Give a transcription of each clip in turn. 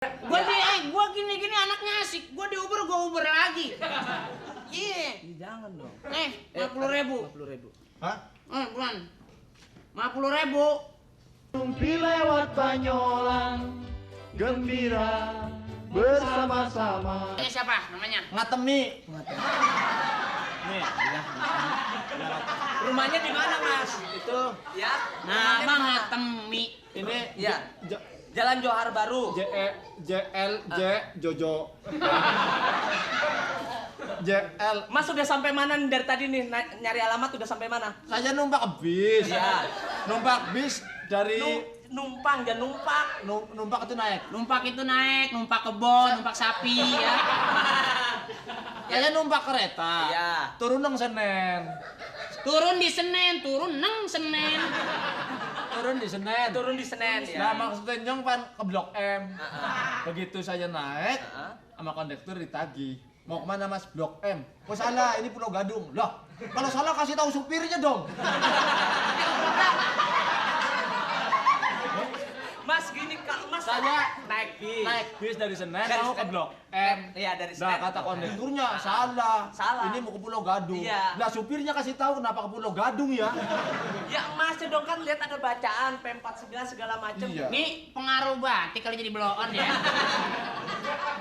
Gua gini-gini anaknya asik. Gua Uber lagi. Iya. Jangan dong. 50.000. 50.000. Hah? Bulan. 50.000. Rumpi lewat Banyolan, gembira bersama-sama. Namanya siapa? Namanya? Ngatemi. Nih, ya. Rumahnya di mana, Mas? Itu Ya. Nama Ngatemi. ini Ya. Jalan Johar Baru. Jojo. JL. Mas udah sampai mana nih dari tadi nih nyari alamat udah sampai mana? Saya numpak bis. Iya. Numpak bis dari Numpang, jangan numpak. numpak itu naik. Numpak itu naik, numpak kebon, numpak sapi ya. Saya numpak kereta. Iya. Turun nang Senen. Turun di Senen, turun neng Senen. Turun di Senen. Turun di Senen Nah, ya. maksudnya nyong pan ke Blok M. Begitu saya naik, Heeh. sama kondektur ditagih. Mau kemana Mas? Blok M. Oh salah, ini Pulau Gadung. Loh, kalau salah kasih tahu supirnya dong. Mas gini kalau Mas Saya naik bis. Naik bis dari Senen Dari mau ke Senen. Blok M. Iya, dari Nah, Senen. kata kondekturnya salah. Salah. Ini mau ke Pulau Gadung. Iya. Lah supirnya kasih tahu kenapa ke Pulau Gadung ya? Ya Masnya dong kan lihat ada bacaan P49 segala macam. Iya. Ini pengaruh batik kalau jadi blow on ya.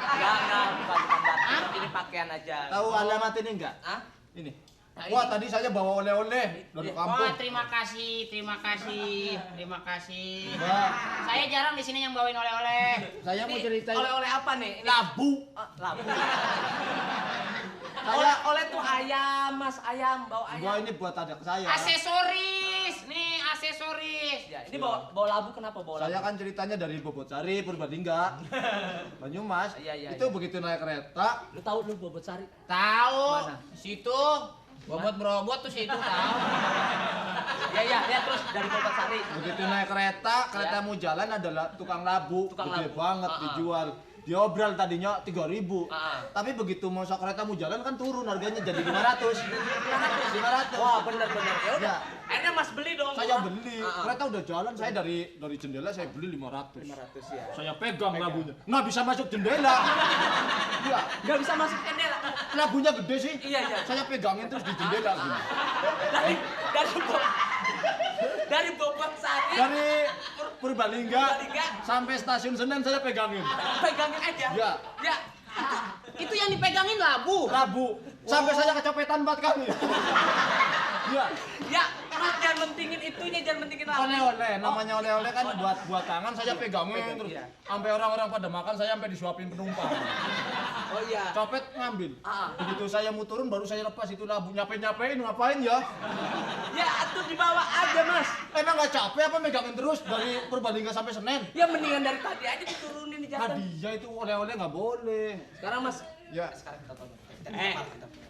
Enggak, bukan batik. Ini pakaian aja. Tahu alamat ini enggak? Hah? Ini. Nah, Wah, ini. tadi saya bawa oleh-oleh dari kampung. Oh, terima kasih. Wah, Saya jarang di sini yang bawain oleh-oleh. saya mau Ini ceritain oleh-oleh apa nih? Ini labu. labu. Saya Oleh tuh ayam, Mas, ayam, bawa Gua ayam. ini buat adik saya. Aksesoris. Nih, aksesoris. Ya, ini bawa labu kenapa bawa labu? Saya kan ceritanya dari Bobotsari, Purbalingga, Banyumas. Iya, Itu iya. begitu naik kereta, Lu tahu lu Bobotsari? Tahu. Mana? Situ. Bobot tuh situ tahu. Ya, terus dari Bobotsari. begitu naik kereta Ya. mau jalan adalah tukang labu, Tukang gede labu. banget dijual. Diobral tadinya 3.000. Tapi begitu mau kereta mau jalan kan turun harganya jadi 500. 500. Wah, bener. Ya udah. Ya. Akhirnya Mas beli dong. Saya beli. Ah. Kereta udah jalan, saya dari jendela saya beli 500. 500 ya. Saya pegang labunya. Nggak bisa masuk jendela. Iya. Enggak bisa masuk jendela. Labunya gede sih. Iya. Saya pegangin terus di jendela gini. Dari Bobotsari Dari Purbalingga Purbalingga. sampai stasiun Senen saya pegangin. pegangin aja. Ya. Ya. Itu yang dipegangin labu. Labu. Sampai saya kecopetan 4 kali. Ya. Ya, Mas jangan mentingin itunya, jangan mentingin labu. Oleh-oleh, namanya oleh-oleh kan buat tangan saya pegangin terus. Iya. Sampai orang-orang pada makan saya sampai disuapin penumpang. Oh iya. Copet ngambil. Ah. Begitu saya mau turun baru saya lepas itu labu. Nyapain ngapain ya? Ya, atuh dibawa aja, Mas. Emang nggak capek apa megangin terus dari Purbalingga sampai Senen? Ya mendingan dari tadi aja diturunin di jalan. Hadiah itu oleh-oleh nggak boleh. Sekarang Mas, Ya. sekarang kita tanya.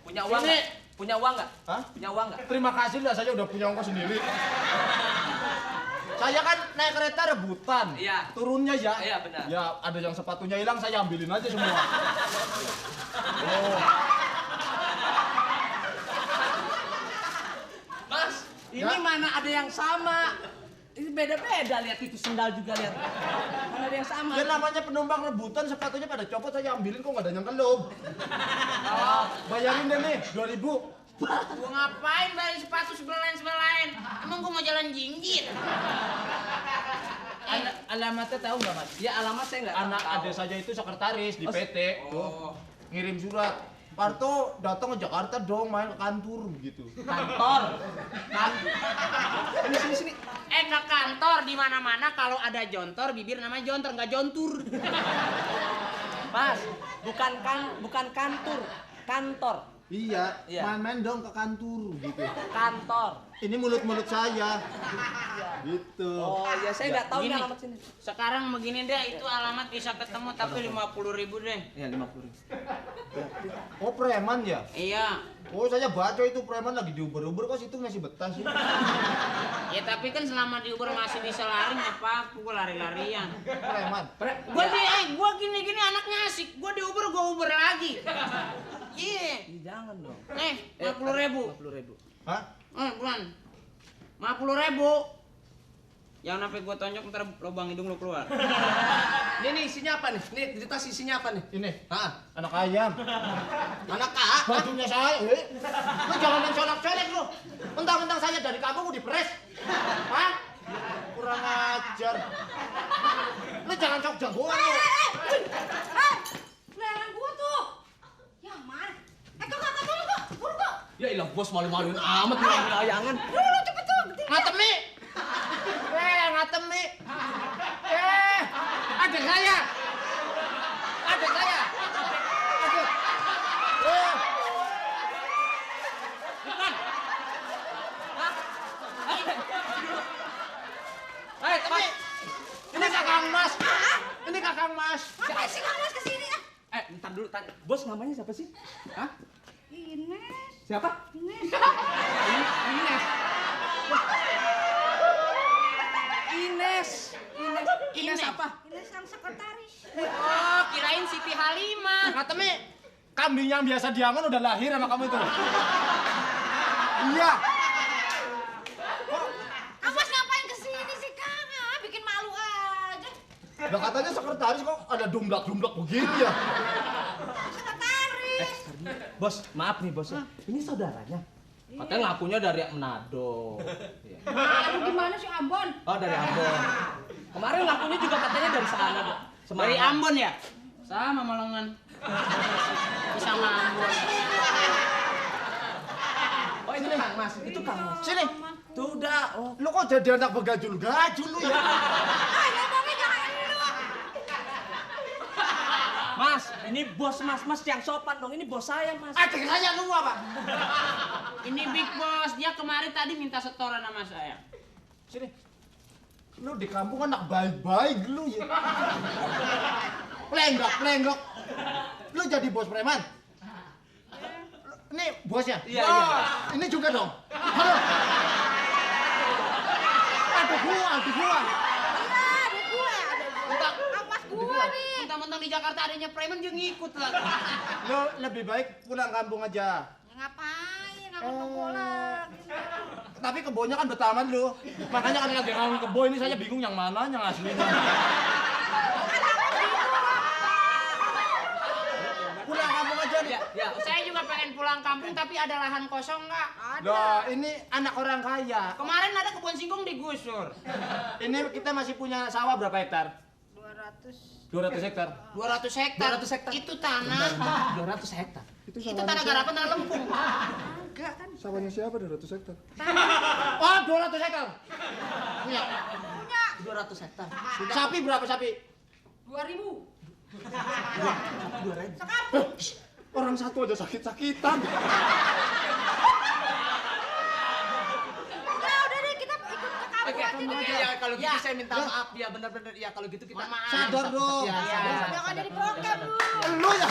Punya uang Ini- nggak? Punya uang nggak? Hah? Punya uang nggak? Terima kasih lah, saya udah punya ongkos sendiri. Saya kan naik kereta rebutan. Iya. Turunnya ya. Iya, benar. Ya, ada yang sepatunya hilang, saya ambilin aja semua. Oh. Mas, ini Ya. mana ada yang sama? Ini beda-beda, lihat itu sendal juga lihat. Mana ada yang sama? Ya namanya penumpang rebutan, sepatunya pada copot, saya ambilin kok nggak ada yang kelub. Oh, Bayarin deh nih, 2.000. Gua ngapain beli sepatu sebelah lain? Emang gua mau jalan jinggir. Alamatnya tahu nggak Mas? ya alamat saya nggak Anak tahu. adik saya itu sekretaris di Oh, PT. oh. Ngirim surat. Parto datang ke Jakarta dong main ke kantor gitu. Kantor. Sini. Ke kantor di mana-mana kalau ada jontor bibir namanya jontor, nggak jontur. Mas, bukan kantor. Iya, Iya. main-main dong ke kantor gitu. Kantor. Ini mulut-mulut saya. Gitu. Oh iya, saya nggak tahu ini Gini. alamat sini. Sekarang begini deh, itu alamat bisa ketemu tapi 50.000 deh. Iya, 50.000. Oh, preman ya? Iya. Oh, saya baca itu preman lagi diuber-uber kok situ masih betah sih. Ya tapi kan selama di Uber masih bisa lari apa gua lari-larian. Preman. Gua gini-gini anaknya asik. Gua di Uber lagi. Iya. Jangan dong. 50.000. 50.000. Hah? Bulan. 50.000. Yang sampai gua tonjok ntar lubang hidung lu keluar. Nih isinya apa nih? Nih di tas isinya apa nih? Ini, Hah? anak ayam. Anak kak? Bajunya saya, lu jangan mencolok-colok lu. Mentang-mentang saya dari kampung mau diperes. Hah? Kurang ajar. Lu jangan cok jagoan lu. Lelang gua tuh. Yang mana? Kak, tolong kok. Buru kok. Ya ilah bos malu-maluin amat ngambil layangan. Lu cepet tuh. Ngatemi. Ngatemi. Adik saya. Adik saya. Adik. Temi. Ini Kakang Mas. Ini Kakang Mas. Ngapain sih kamu kesini? Ntar dulu tanya. Bos namanya siapa sih? Hah? Ines. Siapa? Ines. Ines. Ines. Ines apa? Ines yang sekretaris. Oh, kirain Siti Halimah. Ngatemi. Kambing yang biasa diangon udah lahir sama kamu itu. Iya. Awas ngapain kesini sih Kang? Bikin malu aja. Lah katanya sekretaris kok ada dumblak-dumblak begini ya? Sekretaris. Bos, maaf nih bos. Ini saudaranya. Katanya ngakunya dari Manado. Iya. Aduh gimana sih Ambon? Oh dari Ambon. Kemarin ngakunya juga katanya dari sana. Dok. Dari Ambon ya? Sama Malongan. Sama Ambon. Oh itu Kang Mas, itu Kang Mas. Sini. Tuh udah. Oh. Lu kok jadi anak begajul-gajul lu ya? Ngomongnya jangan lu. Mas, ini bos Mas yang sopan dong. Ini bos saya Mas. Adik saya lu apa? Ini Big Boss, dia kemarin tadi minta setoran sama saya. Sini. Lu di kampung anak baik-baik lu ya. Plenggok. Lu jadi bos preman? Ini bosnya? Iya. Ini juga dong. Halo. Aduh gua. Iya, ada gua. Awas gua nih. Mentang-mentang di Jakarta adanya preman dia ngikut lah. Lu lebih baik pulang kampung aja. Ngapain? Ngapain ke bola? Tapi kebunnya kan betaman lu. Makanya kan lagi ngomong kebo ini saya bingung yang mana yang aslinya. Pulang kampung aja nih. Ya. Saya juga pengen pulang kampung tapi ada lahan kosong nggak? Loh, ini anak orang kaya. Kemarin ada kebun singkong digusur. Ini kita masih punya sawah berapa hektar? 200. 200 hektar. 200 hektar. 200 hektar. Itu tanah. 200 hektar. Itu tanah garapan, tanah lempung. Enggak kan? Sawahnya siapa 200 hektar? Oh, 200 hektar. Punya. 200 hektar. Sapi berapa sapi? 2000. 200. Orang satu aja sakit-sakitan. Udah deh kita ikut ke kampung aja deh. Ya kalau gitu saya minta maaf ya benar-benar ya kalau gitu kita Mohon maaf. Sadar dong. Ya, sadar. Jangan jadi bokep lu. Lu ya.